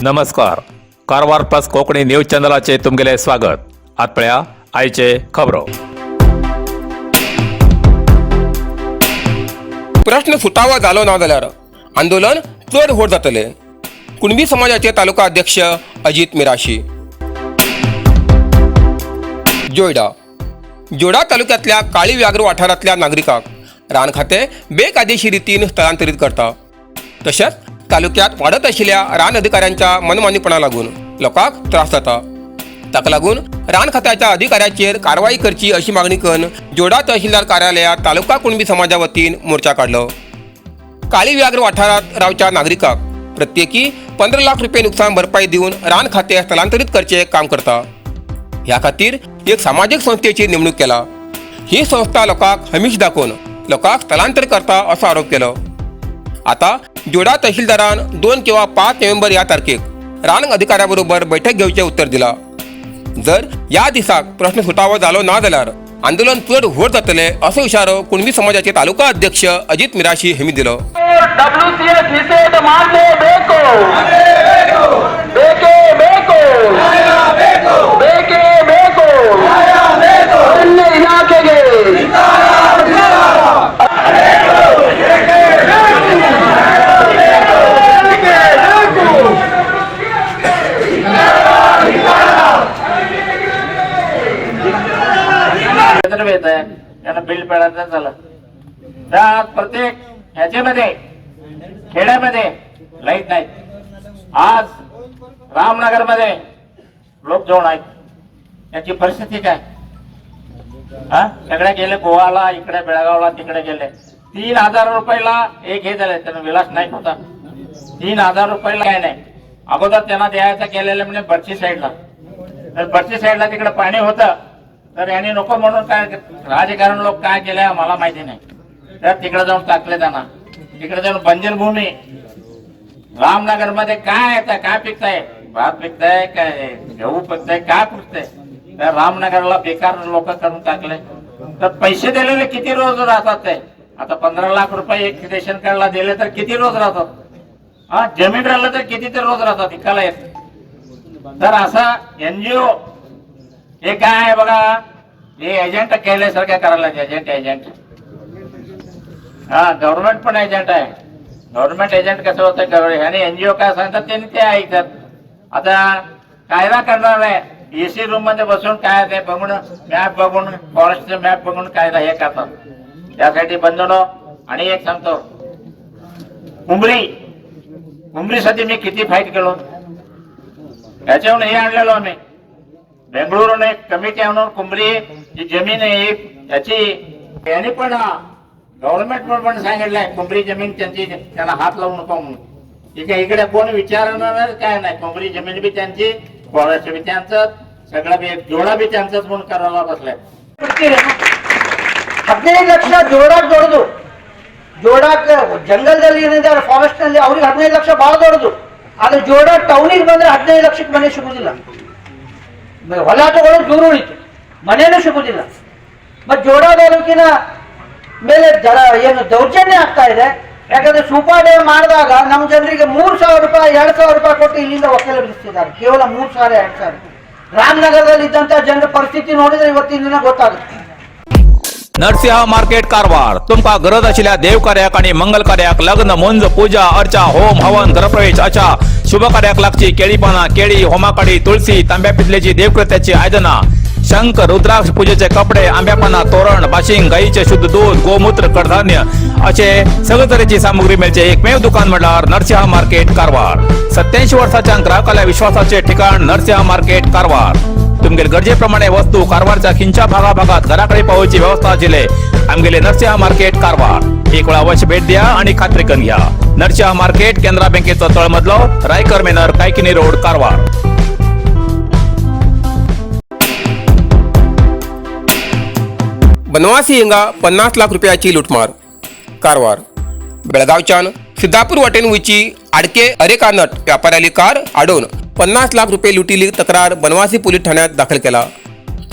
नमस्कार, Karwar plus Konkani news चॅनलाचे तुमगेले स्वागत. आत पळया आयचे खबरो. प्रश्न सुटावो जालो ना जाल्यार आंदोलन चड व्हड जातलें. कुणबी समाजाचे तालुका अध्यक्ष अजित मिराशी. जोयडा. जोडा तालुक्यातल्या काळी व्याघ्र वाठारांतल्या नागरिकांक रान खातें बेकायदेशीर रितीन स्थलांतरीत करता. तशेंच तालुक्यात वाडत आशिल्ल्या रान अधिकाऱ्यांच्या मनमानीपणा लागून लोकांक त्रास जाता. ताका लागून रान खात्याच्या अधिकाऱ्याचेर कारवाई करची अशी मागणी करून जोडा तहसीलदार कार्यालयात तालुका कुणबी समाजा वतीन मोर्चा काडलो. काळी व्याघ्र वाठारात रावच्या नागरिकांक प्रत्येकी 15 लाख रुपये नुकसान भरपाई दिवन रान खाते स्थलांतरीत करचे काम करता. ह्या खातीर एक सामाजीक संस्थेची नेमणूक केला. ही संस्था लोकांक हमीश दाखोवन लोकांक स्थलांतर करता असो आरोप केलो. आता जोडा तहसीलदारान 2 किंवा 5 नोव्हेंबर ह्या तारखेक रान अधिकाऱ्याबरोबर बैठक घेवचें उत्तर दिला. जर ह्या दिसाक प्रश्न सुटावो जालो ना जाल्यार आंदोलन चड व्हड जातलें असो इशारो कुणबी समाजाचे तालुका अध्यक्ष अजित मिराशी हमी दिलो. ಡಬ್ಲ್ಯೂಸಿಎಸ್ ನಿಷೇಧ ಮಾಡಲೇಬೇಕು. ಬೇಕೇ ಬೇಕು, ಬೇಕೇ ಬೇಕು. ಅರಣ್ಯ ಇಲಾಖೆಗೆ. येत आहे त्यांना बिल पेडायचं झालं. त्या प्रत्येक ह्याच्यामध्ये खेड्यामध्ये लाईट नाही. आज रामनगरमध्ये लोक जाऊन आहेत. याची परिस्थिती काय? हा सगळे गेले गोवाला, इकडे बेळगावला, तिकडे गेले. 3000 रुपयाला एक हे झालं. त्यांना विलास नाईक होता. 3000 रुपयाला काय नाही. अगोदर त्यांना द्यायचं केलेलं म्हणजे बर्ची साईडला. तर बर्ची साईडला तिकडे पाणी होतं, तर यांनी नको म्हणून काय राजकारण लोक काय केलं मला माहिती नाही. तर तिकडे जाऊन टाकले त्यांना. तिकडे जाऊन बंजर भूमी. रामनगरमध्ये काय येतं? काय पिकताय? भात पिकताय, काय गहू पिकताय, काय पिकताय? तर रामनगरला बेकार लोक करून टाकले. तर पैसे दिलेले किती रोज राहतात ते? आता 15 लाख रुपये एक रेशन कार्डला दिले तर किती रोज राहतात? हा जमीन राहिलं तर किती ते रोज राहतात? विकायला येत. तर असा एनजीओ हे काय आहे बघा. हे एजंट केल्यासारख्या करायला. Agent, agent. हा गव्हर्नमेंट पण एजंट आहे. गव्हर्नमेंट एजंट कसं होतं? ह्याने एनजीओ काय सांगतात त्यांनी ते ऐकतात. आता कायदा करणार आहे. एसी रूम मध्ये बसून काय ते बघून, मॅप बघून, फॉरेस्टचे मॅप बघून कायदा हे करतात. त्यासाठी बंधनो, आणि एक सांगतो, उमरी उमरीसाठी मी किती फाईट केलो. याच्यावरून हे आणलेलो आम्ही बेंगळुरून एक कमिटी आणून. कुंबरी जी जमीन आहे याची यांनी पण गव्हर्नमेंट पण सांगितलंय, कुंबरी जमीन त्यांची, त्यांना हात लावू नका म्हणून. ठीक आहे, इकडे कोण विचारणार काय नाही. कुंबरी जमीन बी त्यांची, फॉरेस्ट बी त्यांचं, सगळं बी जोडा बी त्यांचंच म्हणून करायला बसलाय. 15 ಲಕ್ಷ ಜೋಡಾಕ್ ದೊಡ್ಡದು. ಜೋಡಾಕ್ ಜಂಗಲ್ದಲ್ಲಿ ಏನಿದ್ದಾರೆ ಫಾರೆಸ್ಟ್ ನಲ್ಲಿ ಅವ್ರಿಗೆ 15 ಲಕ್ಷ ಬಹಳ ದೊಡ್ಡದು. ಆದ್ರೆ ಜೋಡ ಟೌನಿಗೆ ಬಂದ್ರೆ 15 ಲಕ್ಷಕ್ಕೆ ಮನೆ ಸಿಗುದಿಲ್ಲ. ಹೊಲ ತಗೊಳ್ಳೋದು ದೂರ ಉಳಿತು, ಮನೇನೂ ಸಿಗುದಿಲ್ಲ. ಮತ್ತು ಜೋಡ ತಾಲೂಕಿನ ಮೇಲೆ ದರ ಏನು ದೌರ್ಜನ್ಯ ಆಗ್ತಾ ಇದೆ. ಯಾಕಂದ್ರೆ ಸೂಪಾ ಡ್ಯಾಮ್ ಮಾಡಿದಾಗ ನಮ್ಮ ಜನರಿಗೆ 3000 ರೂಪಾಯಿ, 2000 ರೂಪಾಯಿ ಕೊಟ್ಟು ಇಲ್ಲಿಂದ ಒಕ್ಕಲೆ ಬಿಡಿಸ್ತಿದ್ದಾರೆ. ಕೇವಲ 3000, 2000. ರಾಮನಗರದಲ್ಲಿ ಇದ್ದಂತ ಜನರ ಪರಿಸ್ಥಿತಿ ನೋಡಿದ್ರೆ ಇವತ್ತಿನ ದಿನ ಗೊತ್ತಾಗುತ್ತೆ. नरसिंह मार्केट कारवार. तुमकां गरज आशिल्ल्या देव कार्याक आणि मंगल कार्याक, लग्न, मुंज, पूजा अर्चा, होम हवन, घरप्रवेश अशा शुभ कार्याक लागची केळी पानां, केळी, होमाकाडी, तुळसी, तांब्या पितलेची देवकृत्याची आयदनां, शंख, रुद्राक्ष, पूजेचे कपडे, आंब्या पानां, तोरण, बाशिंग, गाईचे शुद्ध दूध, गोमूत्र, कडधान्य असे सगळे तरेची सामुग्री मेळचे एकमेव दुकान म्हटल्यार नरसिंह मार्केट कारवार. 87 वर्साच्या ग्राहकाला विश्वासाचे ठिकाण नरसिंह मार्केट कारवार. तुमगेले गरजेप्रमाणे वस्तू कारवारच्या खिंच्या भागाभागात घराकडे पावोवची व्यवस्था आशिल्ले आमगेले नरसिंह मार्केट कारवार. एक वेळा अवश्य भेट द्या आणि खात्री करून घ्या. नरसिंह मार्केट, केनरा बँकेचो तळमजलो, रायकर मेनर, कायकिनी रोड, कारवार. बनवासी हिंगा 50 लाख रुपयाची लुटमार. कारवार. बेळगावच्यान सिद्धापूर वाटेन वयची Adke areca nut व्यापाऱ्याली car आडोवन 50 lakh रुपये लुटिली तक्रार बनवासी पोलीस ठाण्यात दाखल केला.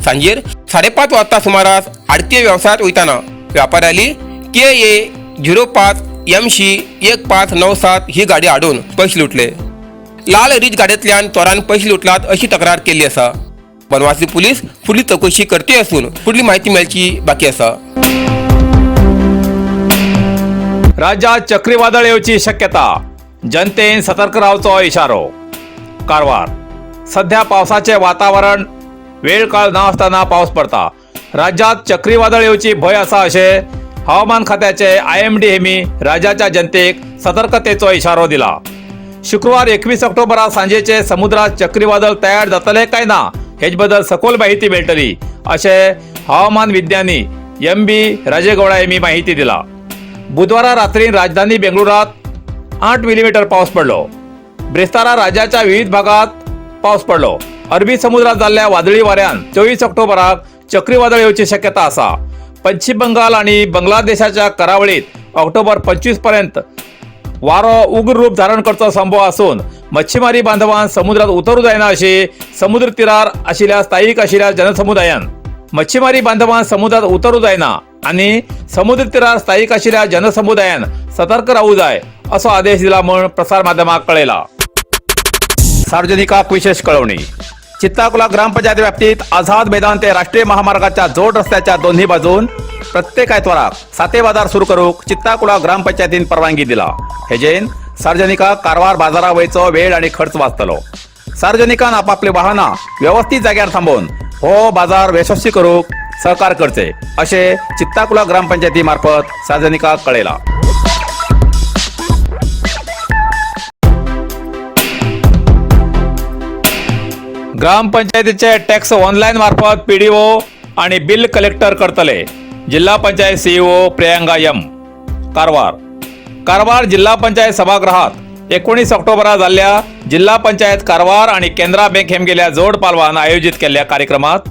सांजेर 5:30 वाजता सुमारास आडके व्यवसायात वयताना व्यापाऱ्याली KA 05 MC 1597 ही गाडी आडोवन पैसे लुटले. लाल रीज गाडयेंतल्यान चोरान पयशे लुटलात अशी तक्रार केल्ली आसा. बनवासी पुलीस फुडली चवकशी करती असून फुडली माहिती मेळची बाकी आसा. राज्यात चक्रीवादळ येवची शक्यता, जनतेन सतर्क रावचो इशारो. कारवार सध्या पावसाचे वातावरण, वेळ काळ ना आसतना पावस पडता. राज्यात चक्रीवादळ येवची भंय आसा अशें हवामान खात्याचे आयएमडी हेमी राज्याच्या जनतेक सतर्कतेचो इशारो दिला. शुक्रवार 21 ऑक्टोबरा सांजेचे समुद्रात चक्रीवादळ तयार जातले काय ना हेच बद्दल सखोल माहिती मेळटली अशें हवामान विज्ञानी एम बी राजेगौडा यांनी माहिती दिला. बुधवारा रात्री राजधानी बेंगळुरात 8 मिलीमीटर पाऊस पडलो. ब्रेस्तारा राज्याच्या विविध भागात पाऊस पडलो. अरबी समुद्रात जाल्ल्या वादळी वाऱ्यान 24 ऑक्टोबराक चक्रीवादळ येवची शक्यता आसा. पश्चिम बंगाल आणि बांगलादेशाच्या करावळीत ऑक्टोबर 25 पर्यंत वारो उग्र रूप धारण करचो संभव असून मच्छीमारी बांधवान समुद्रात उतरू जायना अशी समुद्र तीरार आशिल्ल्या स्थायिक आशिल्ल्या जनसमुदायान, मच्छीमारी बांधवान समुद्रात उतरू जायना आणि समुद्र तीरार स्थायिक आशिल्ल्या जनसमुदायान सतर्क राहू जाय असो आदेश दिला म्हूण प्रसार माध्यमाक कळयला. सार्वजनिकाक विशेष कळवणी. चित्ताकुला ग्रामपंचायत व्याप्तीत आझाद मैदान ते राष्ट्रीय महामार्गाच्या जोड रस्त्याच्या दोन्ही बाजून प्रत्येक आयतवाराक साते बाजार सुरू करूक चित्ताकुला ग्रामपंचायतीन परवानगी दिला. हेजेन सार्वजनिकाक कारवार बाजारा वयचो वेळ आणि खर्च वाचतलो. सार्वजनिकान आपापली वाहनां व्यवस्थित जाग्यार थांबोवन हो बाजार यशस्वी करूक सहकार करचे असे चित्ताकुला ग्रामपंचायती मार्फत सार्वजनिकाक कळयला. ग्रामपंचायतीचे टॅक्स ऑनलाईन मार्फत पीडीओ आणि बिल कलेक्टर करतले, जिल्हा पंचायत सीईओ प्रियांका यम. कारवार. कारवार जिल्हा पंचायत सभागृहात 19 ऑक्टोबरा जाल्ल्या जिल्हा पंचायत कारवार आणि केनरा बँक हेमगेल्या जोड पालवान आयोजित केल्ल्या कार्यक्रमात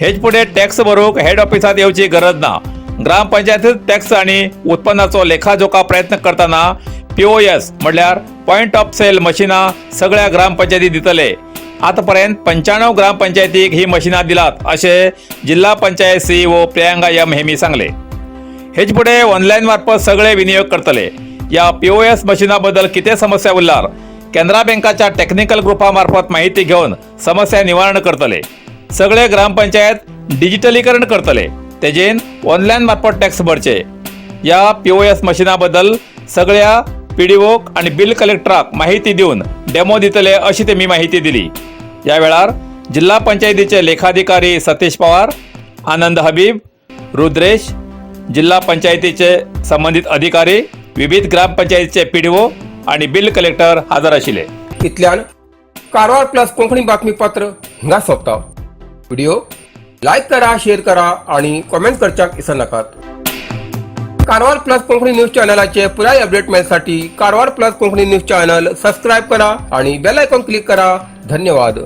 हेच पुढे टॅक्स भरूक हेड ऑफिसात येवची गरज ना, ग्रामपंचायतीत टॅक्स आणि उत्पन्नाचो लेखाजोखा प्रयत्न करताना पीओएस म्हणल्यार पॉयंट ऑफ सेल मशिनां सगळ्या ग्रामपंचायती दितले. आतापर्यंत 95 ग्रामपंचायतीक ही मशिनां दिलात अशें जिल्हा पंचायत सीईओ प्रियांका यम हेमी सांगले. हेच पुढे ऑनलाईन मार्फत सगळे विनियोग करतले. या पीओएस मशिना बद्दल किती समस्या उरल्यार केनरा बँकाच्या टेक्निकल ग्रुपा मार्फत माहिती घेऊन समस्या निवारण करतले. सगळे ग्रामपंचायत डिजिटलीकरण करतले, तेजेन ऑनलाईन मार्फत टॅक्स भरचे. या पीओएस मशिनाबद्दल सगळ्या पीडीओक आणि बिल कलेक्टराक माहिती दिवन डेमो दितले अशी तेमी माहिती दिली. या वेळार जिल्हा पंचायतीचे लेखाधिकारी सतीश पवार, आनंद हबीब, रुद्रेश, जिल्हा पंचायतीचे संबंधित अधिकारी, विविध ग्रामपंचायतीचे पीडीओ आणि बिल कलेक्टर हजर आशिल्ले. इतल्यान कारवार प्लस कोंकणी बातमीपत्र हिंगा सोंपता. व्हिडिओ लायक करा, शेअर करा आणि कॉमेंट करच्याक विसरनाकात. कारवार प्लस कोंकणी न्यूज चॅनलाचे पुराय अपडेट मेळसाठी Karwar plus Konkani news channel subscribe करा आणि बेल आयकॉन क्लिक करा. धन्यवाद.